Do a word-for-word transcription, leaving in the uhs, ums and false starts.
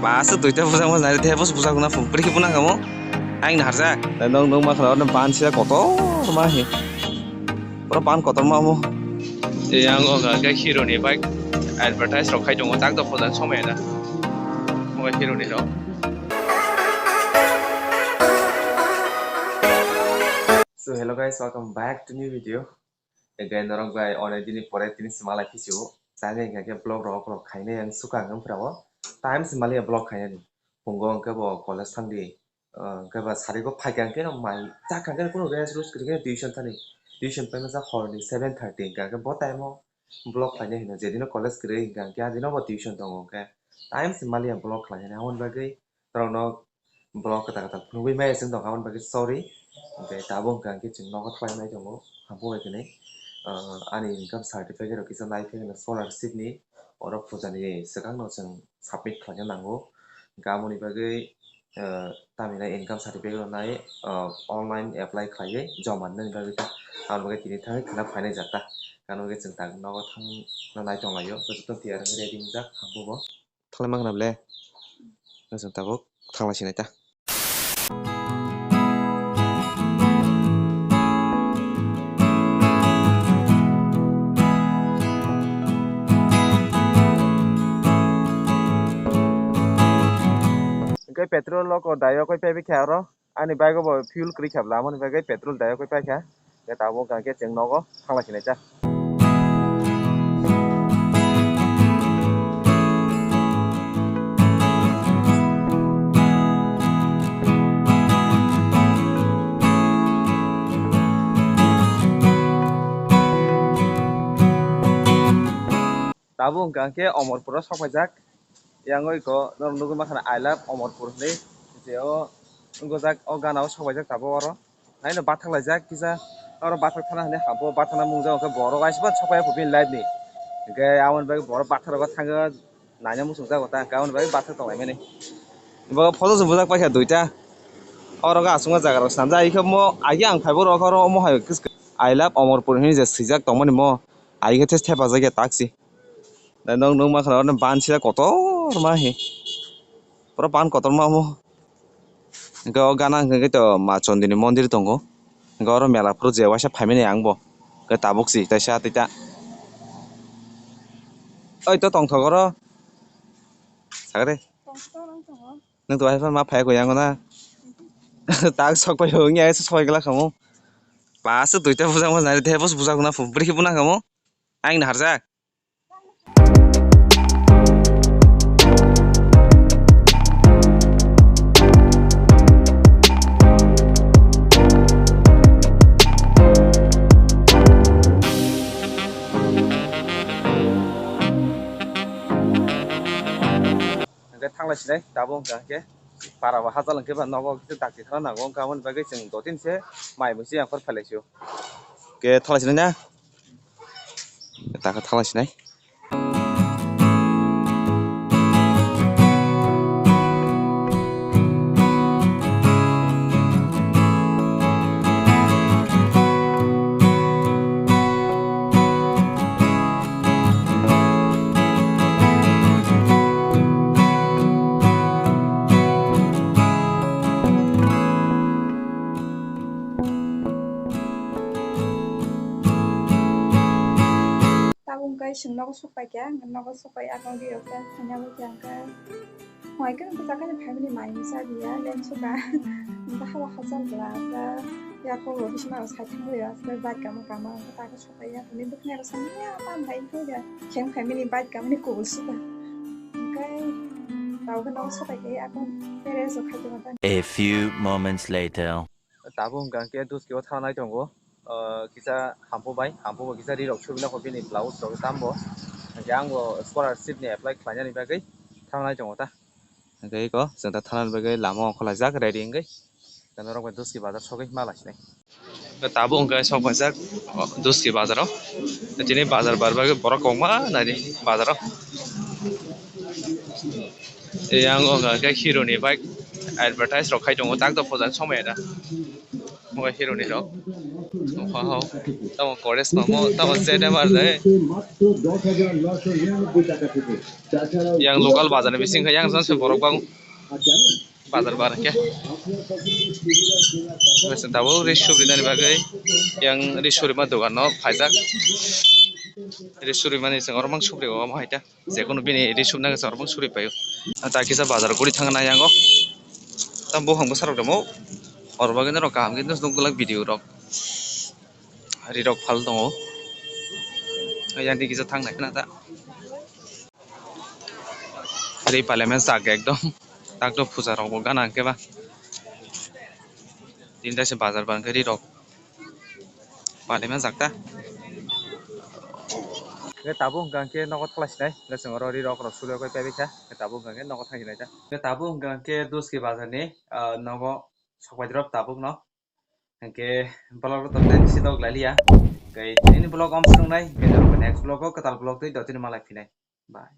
Ba se duita bujak ma nai te bus bujak na phung pri ki buna kamo. Ang na harjak. Nong nong ma khana ban sila kotor ma he. Pura ban kotor ma mo. Yang o ga ga hero ni bike advertise rok khai tongo tak to phojan somai na. Mo hero ni rok. So hello guys, welcome back to new video. Again norok bai onek dini pore tini se malai phisu. Tangwi hwnkha khe vlog rok rok khainai ang swkang wngphra o. Time se maliya vlog khainani. Phungo hwnkhe bo college thangdi. Ah, hwnkhe ba sari go phaikha hwnkhe no mai chakha hwnkhe no kunu rest rus kwrwi khe tuition thani. Tuition paimasa horni seven thirty hwnkha hwnkhe bo time o vlog khlainai hwno. Jedino college kwrwi hwnkha hwnkhe adino bo tuition tongo hwnkhe. Time se maliya vlog khlainani. Aboni bagwi norokno vlog kwtal kwtal phunugwi maya chwng tongkha, aboni bagwi sorry. Hwnkhe tabuk hwnkha hwnkhe chwng nogo thanglai nai tongo, hampu bai kwnwi. Ah, ani income certificate rok kisa nai phai mano scholarship ni, oro puja ni swkang no chwng submit khlaina nango. Hwnkhe aboni bagwi, ah, tamni income certificate rok nai, ah, online apply khlaiwi joma rwnani bagwi ta, aboni bagwi tini thangwi khwna phainai jata. Hwnkhe chwng tak nogo thangna nai tonglaio, joto tiyar wngwi ready wngjak hampu bo. Thanglai mankha na ble? Chwng tabuk thanglai sinai ta. Hwnkhe petrol rok o dayok khe paibi khe aro. Ani bike o bo fuel kwrwi kha bwla, aboni bagwi petrol dayok khe paikha. Hwnkhe tabuk hwnkha khe chwng nogo thanglai sinai ta. Tabuk hwnkha khe Omorpuro sok paijak. Yang oi ko norok nugwi mankha na I love Omorpur hinwi. Je o wngkha jak o gana o sok paijak tabuk oro. Haino bathak laijak kisa oro bathak thana hinwi habo bathakna mungjak hwnkhe borok aisuk sok paiya bini life ni. Hwnkhe aboni bagwi borok bathak rogo thangwi naina muchungjago ta hwnkhe aboni bagwi bathak tonglaimani. Bo photo se bujak paikha duita. Oro aswkma jaga rok swnamjak ai khe mo agi ang phaibo rok oro omo hai I love Omorpur hinwi je swijak tongmani mo ai khe thepajak ya taksi. Nai nok nukma khwna oro ban sila kotor ma he. Pura ban kotor ma omo. Hwnkhe o gana hwnkhe to ma chondini mondir tongo. Hwnkhe oro mela phuru je waisa phaimani ang bo. Hwnkhe tabuk si taisa twi ta. Oi to tongthok oro. Sagre. Nwng to waisa ma phai ko yango na. Tak sok pai hung ya soi gla khamu. Pas duita bujak ma nai the bus bujak na phum bri buna khamu. Ang na harjak. Hwnkhe thanglai sinai tabuk hwnkha hwnkhe para bo hachal hwnkhe ba nogo kisa dakti thana nango, hwnkhe aboni bagwi chwng dotin se mai muisu yang phar phailai sio. Hwnkhe thanglai sinai na. Taka thala sinai. Tabuk hwnkhe chwng nogo sok paikha, hwnkhe nogo sok pai, aro ri rok khe thangya bai kha hwnkhe. Hwnkhe khe bwsa khe phaimani mai misa riya, lem suka. Hwnkhe habo hachal bwla khe, yakung bo bisingo sai thangwi rw, bike kama kama, hwnkhe ta khe sok paiya, hwnwi bwkhwnai rw sani ya, tam bai khe, kheng phaimani bike kamani kubul suka. Hwnkhe tabuk khe nogo sok paikha, yakung terrace o khai tongma. A few moments later. Tabuk hwnkha hwnkhe duski o thangnai tongo, ah, kisa hampu bai, hampu bai kisa ri rok subina kho bini blouse rok tambo. Hwnkhe ang bo scholarship ni apply khlainani bagwi thangnai tongo ta. Hwnkhe eko chwng ta thangnani bagwi lama ongkhorlaijak ready wngwi. Norok bai duski bazar sogwi ma laisinai. Tabuk hwnkhe sok paijak, oh, duski bazar o. Tini bazar bar bagwi borok kongma naidi bazar o. Yang o hwnkha khe hero ni bike advertise rok khai tongo, tak to phojan somaya da. Mo hero ni rok. Nukha ho. Tamo college no mo, tamo Z M R de. Yang local bazar ni bising khe yang jan se borok bang. Bazar bar khe. Wngkha chwng tabuk ri suri nani bagwi yang ri suri ma dogan no phaijak. Ri suri mani chwng oro mang suri o omo hai ta. Jekunu bini ri suri nang chwng oro mang suri paio. Ta kisa bazar guri thang nai yango. Ta buphang bwsarok demo. Oro bagwi norok kaham khe nukjak video rok. Ri rok phal tongo. Yang di kisa thang nai khna ta. Ri pale men sak ekdom. Tak to puja rok bo gana hwnkhe ba. Tini ta se bazar ba hwnkhe ri rok. Pale men sak ta. Hwnkhe tabuk hwnkha hwnkhe nogo thangla sinai. Hwnkhe chwng oro ri rok rok suri rok bai paibai kha. Hwnkhe tabuk hwnkha hwnkhe nogo thang sinai ta. Hwnkhe tabuk hwnkha hwnkhe doski bazar ni, ah, nogo sokpai rok tabuk no. Hwnkhe vlog rok tong tei bisi dok lai liya. Hwnkhe tini ni vlog om swrwng nai. Hwnkhe next vlog o kwtal vlog twi dotini malai phinai. Bye.